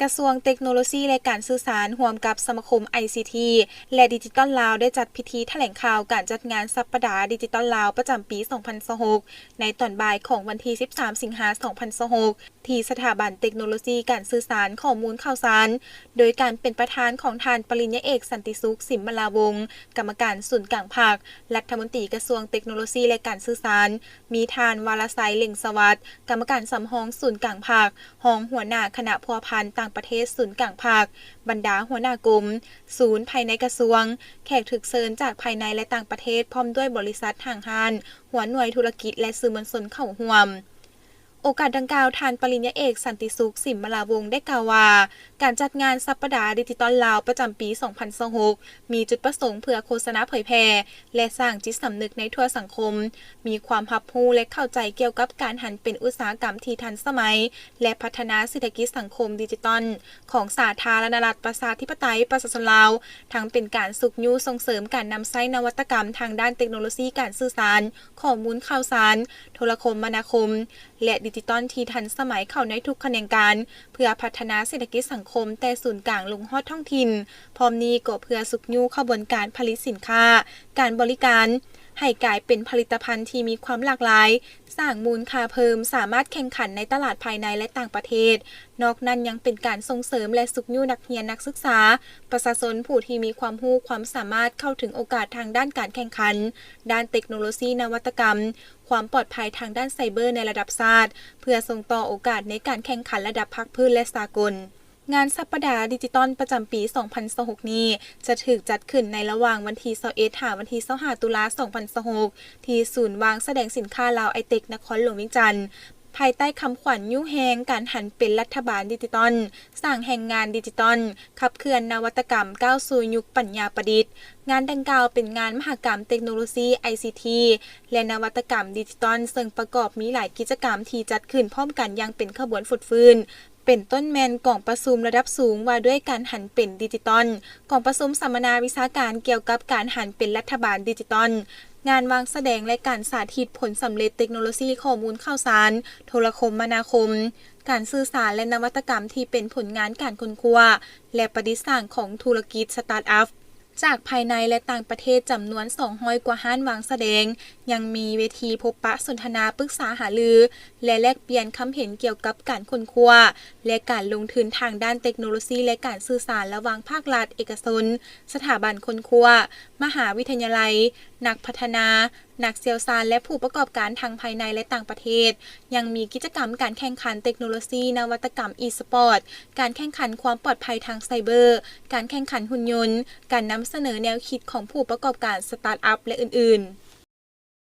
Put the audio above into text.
ກະຊວງເຕັກໂນໂລຊີ ແລະ ການສື່ສານ ຮ່ວມກັບສະມາຄົມໄອຊີທີ ແລະ ດິຈິຕອນລາວ ໄດ້ຈັດພິທີຖະແຫຼງຂ່າວການຈັດງານສັບປະດາດິຈິຕອນລາວ ປະຈຳປີສອງພັນຊາວຫົກ ໃນຕອນບ່າຍຂອງວັນທີສິບສາມ ສິງຫາ ສອງພັນຊາວຫົກ ທີ່ສະຖາບັນເຕັກໂນໂລຊີການສື່ສານ ຂໍ້ມູນຂ່າວສານ ໂດຍການເປັນປະທານຂອງທ່ານປະລິນຍາເອກ ສັນຕິສຸກ ສິມມະລາວົງ ກຳມະການສູນກາງພັກ, ລັດຖະມົນຕີກະຊວງເຕັກໂນໂລຊີ ແລະ ການສື່ສານ, ມີທ່ານ ວາລະໄຊ ເລັ່ງສະຫວັດ ກຳມະການສຳຮອງສູນກາງພັກ, ຮອງຫົວໜ້າຄະນະພົວພັນຕ່າງປະເທດສູນກາງພັກ, ບັນດາຫົວໜ້າກົມ, ສູນ ພາຍໃນກະຊວງ, ແຂກຖືກເຊີນຈາກພາຍໃນ ແລະ ຕ່າງປະເທດ ພ້ອມດ້ວຍບໍລິສັດ, ຫ້າງຮ້ານ, ຫົວໜ່ວຍທຸລະກິດ ແລະ ສື່ມວນຊົນເຂົ້າຮ່ວມ. ໂອກາດດັ່ງກ່າວ, ທ່ານປະລິນຍາເອກ ສັນຕິສຸກ ສິມມະລາວົງ ໄດ້ກ່າວວ່າ ການຈັດງານສັບປະດາດິຈິຕອນລາວ ປະຈຳປີສອງພັນຊາວຫົກ ມີຈຸດປະສົງເພື່ອໂຄສະນາເຜີຍແຜ່ ແລະ ສ້າງຈິດສຳນຶກໃນທົ່ວສັງຄົມ ມີຄວາມຮັບຮູ້ ແລະ ເຂົ້າໃຈກ່ຽວກັບການຫັນເປັນອຸດສາຫະກຳທີ່ທັນສະໄໝ ແລະ ພັດທະນາເສດຖະກິດສັງຄົມດິຈິຕອນຂອງສາທາລະນະລັດ ປະຊາທິປະໄຕ ປະຊາຊົນລາວ, ທັງເປັນການຊຸກຍູ້ສົ່ງເສີມການນຳໃຊ້ນະວັດຕະກຳທາງດ້ານເຕັກໂນໂລຊີການສື່ສານ, ຂໍ້ມູນຂ່າວສານ, ໂທລະຄົມມະນາຄົມ ແລະ ດິຈິຕອນທີ່ທັນສະໄໝເຂົ້າໃນທຸກຂະແໜງການ ເພື່ອພັດທະນາເສດຖະກິດສັງຄົມແຕ່ສູນກາງລົງຮອດທ້ອງຖິ່ນ. ພ້ອມນີ້ກໍເພື່ອຊຸກຍູ້ຂະບວນການຜະລິດສິນຄ້າ, ການບໍລິການ ໃຫ້ກາຍເປັນຜະລິດຕະພັນທີ່ມີຄວາມຫຼາກຫຼາຍ, ສ້າງມູນຄ່າເພີ່ມ, ສາມາດແຂ່ງຂັນໃນຕະຫຼາດພາຍໃນ ແລະ ຕ່າງປະເທດ. ນອກນັ້ນຍັງເປັນການສົ່ງເສີມ ແລະ ຊຸກຍູ້ນັກຮຽນ, ນັກສຶກສາ, ປະຊາຊົນຜູ້ທີ່ມີຄວາມຮູ້ຄວາມສາມາດເຂົ້າເຖິງໂອກາດທາງດ້ານການແຂ່ງຂັນ, ດ້ານເຕັກໂນໂລຊີນະວັດຕະກຳ, ຄວາມປອດໄພທາງດ້ານໄຊເບີໃນລະດັບຊາດ ເພື່ອສົ່ງຕໍ່ໂອກາດໃນການແຂ່ງຂັນລະດັບພາກພື້ນ ແລະ ສາກົນ. ງານສັບປະດາດິຈິຕອນປະຈຳປີສອງພັນຊາວຫົກນີ້ ຈະຖືກຈັດຂຶ້ນໃນລະຫວ່າງວັນທີຊາວເອັດ ຫາວັນທີຊາວຫ້າ ຕຸລາ ສອງພັນຊາວຫົກ ທີ່ສູນວາງສະແດງສິນຄ້າລາວໄອເຕັກ ນະຄອນຫຼວງວຽງຈັນ ພາຍໃຕ້ຄຳຂວັນຍູ້ແຮງການຫັນເປັນລັດຖະບານດິຈິຕອນ, ສ້າງແຮງງານດິຈິຕອນ, ຂັບເຄື່ອນນະວັດຕະກຳ, ກ້າວສູ່ຍຸກປັນຍາປະດິດ. ງານດັ່ງກ່າວເປັນງານມະຫະກຳເຕັກໂນໂລຊີ, ໄອຊີທີ ແລະ ນະວັດຕະກຳດິຈິຕອນ ເຊິ່ງປະກອບມີຫຼາຍກິດຈະກຳທີ່ຈັດຂຶ້ນພ້ອມກັນຢ່າງເປັນຂະບວນຟົດຟື້ນ, ເປັນຕົ້ນແມ່ນກອງປະຊຸມລະດັບສູງວ່າດ້ວຍການຫັນເປັນດິຈິຕອນ, ກອງປະຊຸມສຳມະນາວິຊາການກ່ຽວກັບການຫັນເປັນລັດຖະບານດິຈິຕອນ, ງານວາງສະແດງ ແລະ ການສາທິດຜົນສຳເລັດເຕັກໂນໂລຊີຂໍ້ມູນຂ່າວສານ, ໂທລະຄົມມະນາຄົມ, ການສື່ສານ ແລະ ນະວັດຕະກຳທີ່ເປັນຜົນງານການຄົ້ນຄວ້າ ແລະ ປະດິດສ້າງຂອງທຸລະກິດສະຕາດອັບ ຈາກພາຍໃນ ແລະ ຕ່າງປະເທດຈຳນວນສອງຮ້ອຍກວ່າຮ້ານວາງສະແດງ, ຍັງມີເວທີພົບປະສົນທະນາປຶກສາຫາລື ແລະ ແລກປ່ຽນຄຳເຫັນກ່ຽວກັບການຄົ້ນຄວ້າ ແລະ ການລົງທຶນທາງດ້ານເຕັກໂນໂລຊີ ແລະ ການສື່ສານລະຫວ່າງພາກລັດ, ເອກະຊົນ, ສະຖາບັນຄົ້ນຄວ້າ, ມະຫາວິທະຍາໄລ, ນັກພັດທະນາ, ນັກຊ່ຽວຊານ ແລະ ຜູ້ປະກອບການທັງພາຍໃນ ແລະ ຕ່າງປະເທດ. ຍັງມີກິດຈະກຳການແຂ່ງຂັນເຕັກໂນໂລຊີ, ນະວັດຕະກຳ, ອີສະປອດ, ການແຂ່ງຂັນຄວາມປອດໄພທາງໄຊເບີ, ການແຂ່ງຂັນຫຸ່ນຍົນ, ການນຳສະເໜີແນວຄິດຂອງຜູ້ປະກອບການສະຕາດອັບ ແລະ ອື່ນໆ.